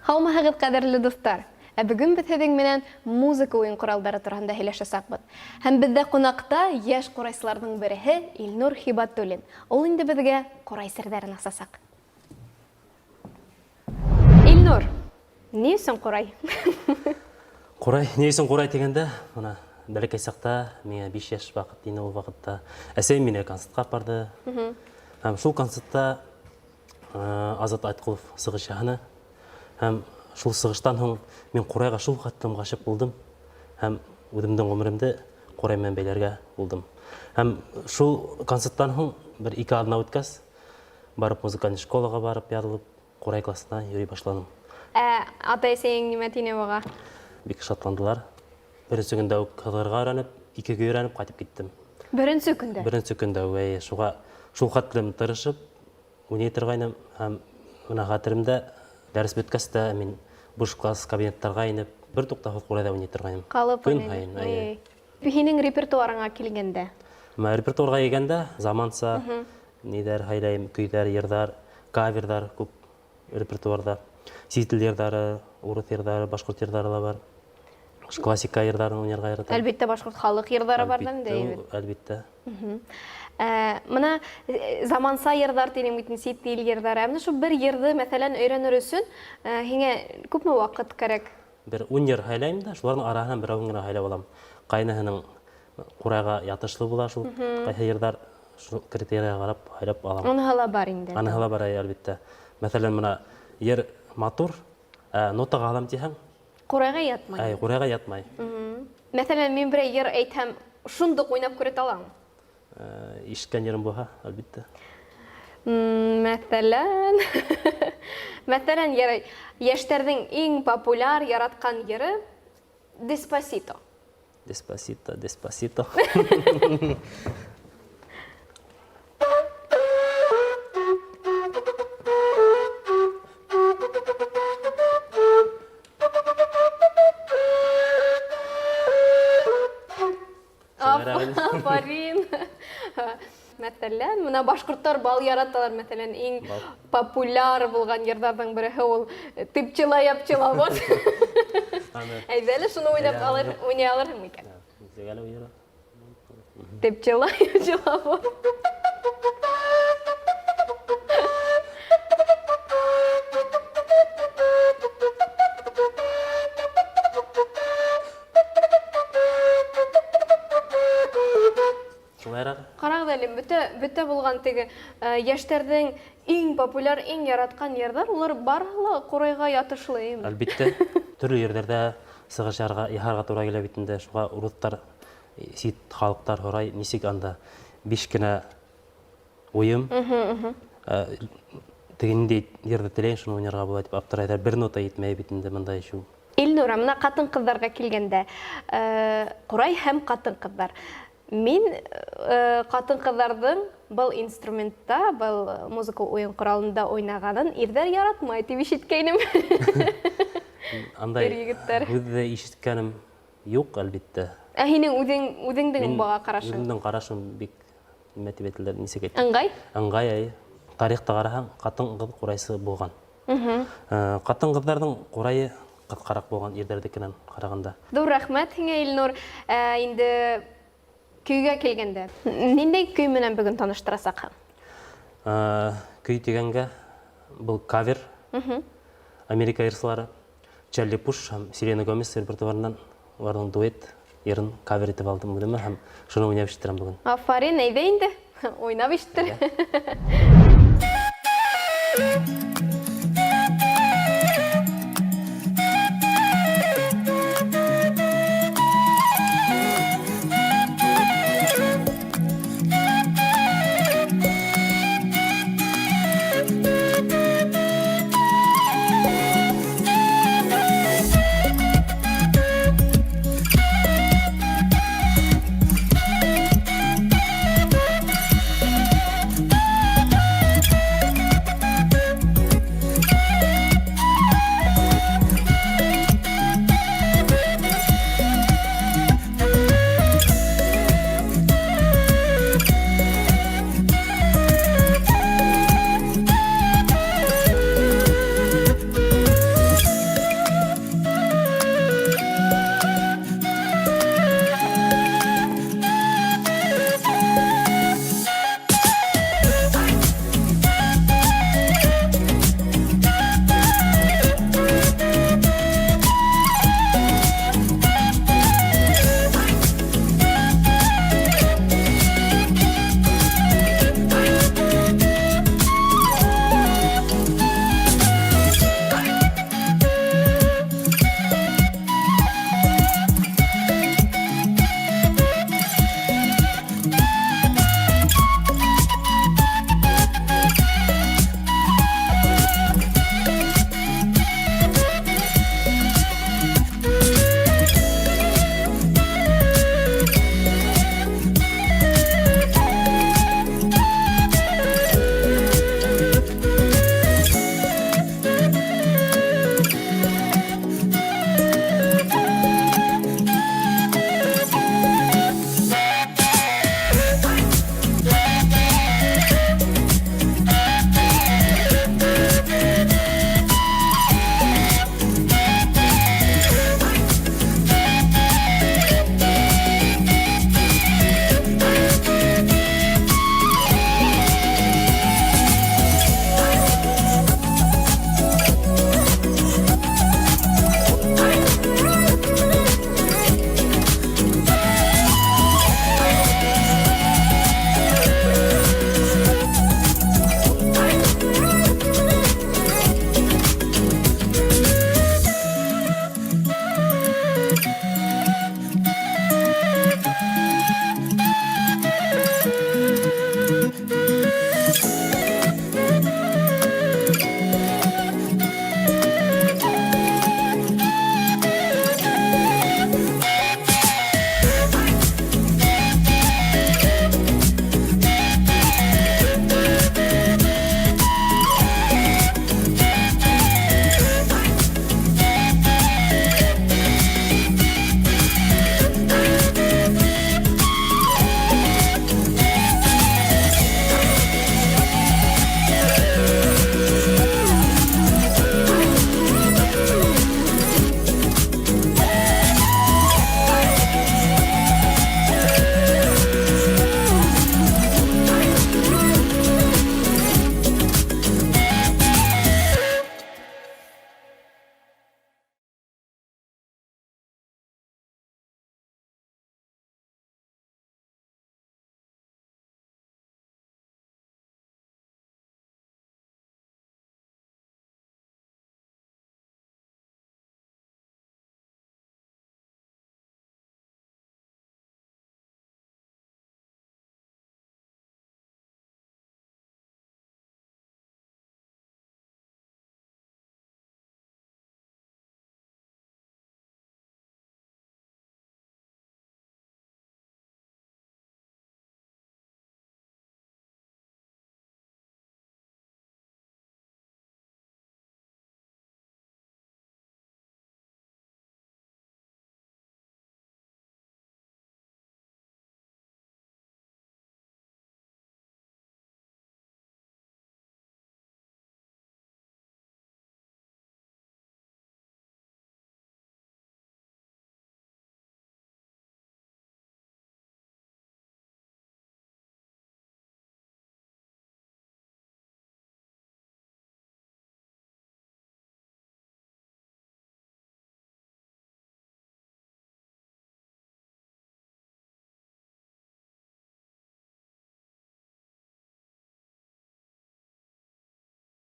Һаумыһығыҙ, ҡәҙерле дуҫтар! Ә бөгөн беҙ һеҙҙең менән музыка уйын ҡоралдары тураһында һөйләшәсәкбеҙ. Һәм беҙҙә ҡунаҡта йәш ҡурайсыларҙың береһе Илнур Хибатуллин. Ул инде беҙгә ҡурай серҙәрен асасаҡ. Илнур, ни өсөн ҡурай? Ҡурай, ни өсөн ҡурай тигәндә, мына бәләкәй саҡта, миңә 5 йәш ваҡыт ине ул ваҡытта. Әсәйем мине концертҡа апарҙы. Һәм шул концертта Азат Айтҡолов сығыш яһаны. Һәм шул сығыштан һуң мин ҡурайға шул хәтлем ғашиҡ булдым һәм үҙемдең ғүмеремде ҡурай менән бәйләргә булдым. Һәм шул концерттан һуң бер ике аҙна үткәс, барып музыкальный школаға барып яҙылып, ҡурай классына йөрөй башланым. Ә атай-әсәйең нимә тине быға? Бик шатландылар. Беренсе көндә үк һыҙғырырға өйрәнеп, ике көй өйрәнеп ҡайтып киттем. Беренсе көндә? Беренсе көндә үк, әйе. Шуға шул хәтлем тырышып уйнай торғайным һәм менә хәтеремдә, дәрес бөткәс тә мин буш класс кабинеттарға инеп, бер туктаусыз ҡурайҙа уйнай торғайным. Ҡалып Көн уйнай. һайын, әйе. Һинең репертуарыңа килгәндә? Мә репертуарға килгәндә, заманса ниҙәр һайлайым, көйҙәр, йырҙар, каверҙар күп репертуарҙа. Сит ил йырҙары, урыҫ йырҙары, башҡорт йырҙары ла бар. Классика йырҙарын уйнарға яратам. Әлбиттә, башҡорт халыҡ йырҙары бар да инде, әйбәт. Әлбиттә. Ә, мына э, заманса йырҙар тинең бит, сит ил йырҙары. Ә менә шул бер йырҙы, мәҫәлән, өйрәнер өсөн э, һиңә күпме ваҡыт кәрәк? Бер ун йыр һайлайым да, шуларҙың араһынан берәүен генә һайлап алам. Ҡайныһының ҡурайға ятышлы була шул, ҡайһы йырҙар шул критерийға ҡарап һайлап алам. Уныһы ла бар инде. Аныһы ла бар, әлбиттә. Мәҫәлән, мына йыр матур, ә нотаға алам тиһәң, Ҡурайға ятмай. Әй, ҡурайға ятмай. Мәҫәлән, мин берәй йыр әйтһәм, шундук уйнап күрһәтә алаңмы? Ишеткән йырым булһа, әлбиттә. Мәҫәлән, мәҫәлән, ярай, йәштәрҙең иң популяр яратҡан йыры Деспасито. Деспасито, деспасито. Афарин. Мәҫәлән, мына башҡорттар бал яраталар, мәҫәлән, иң популяр булған йырҙарҙың береһе ул Ты пчела, я пчеловод. Әйҙә әле шуны уйнап алыр, уйнай алырһың микән? Ты пчела, я пчеловод. Шулайрак. Карагыз әле, бөтә, бөтә булган теге э, яшьләрнең иң популяр, иң яраткан йырҙар, улар барыһы ла ҡурайға ятышлы, әйеме? Әлбиттә, төрлө ерҙәрҙә сығыш ярға, яһарға тура килә бит инде. Шуға урыҫтар, сит халыҡтар һорай, нисек анда биш кенә уйым, э, теге ниндәй йырҙы теләйһең, шуны уйнарға була тип аптырайҙар. Бер нота етмәй бит инде монда еще. Илнура, мына ҡатын-ҡыҙҙарға килгәндә, э, ҡурай һәм ҡатын-ҡыҙҙар. Мин э, ҡатын-ҡыҙҙарҙың был инструментта, был музыка уйын ҡоралында уйнағанын ирҙәр яратмай тип ишеткәйнем. Андай ир-егеттәр. Һүҙҙе ишеткәнем юҡ, әлбиттә. Ә һинең үҙең, үҙеңдең быға ҡарашың? Үҙемдең ҡарашым бик нимә тип әйтелер, нисек әйтим? Ыңғай? Ыңғай, әйе. Тарихта ҡараһаң, ҡатын-ҡыҙ ҡурайсы булған. Ҡатын-ҡыҙҙарҙың ҡурайы ҡыҫҡараҡ булған ирҙәрҙекенән ҡарағанда. Ҙур рәхмәт һиңә, Илнур. Ә инде көйгә килгәндә, ниндәй көй менән бөгөн таныштырасаҡһың? Көй тигәнгә, был кавер. Америка йырсылары Чарли Пуш һәм Селена Гомес репертуарынан уларҙың дуэт йырын кавер итеп алдым үҙемә һәм шуны уйнап ишеттерәм бөгөн. Афарин, әйҙә инде, уйнап ишеттер.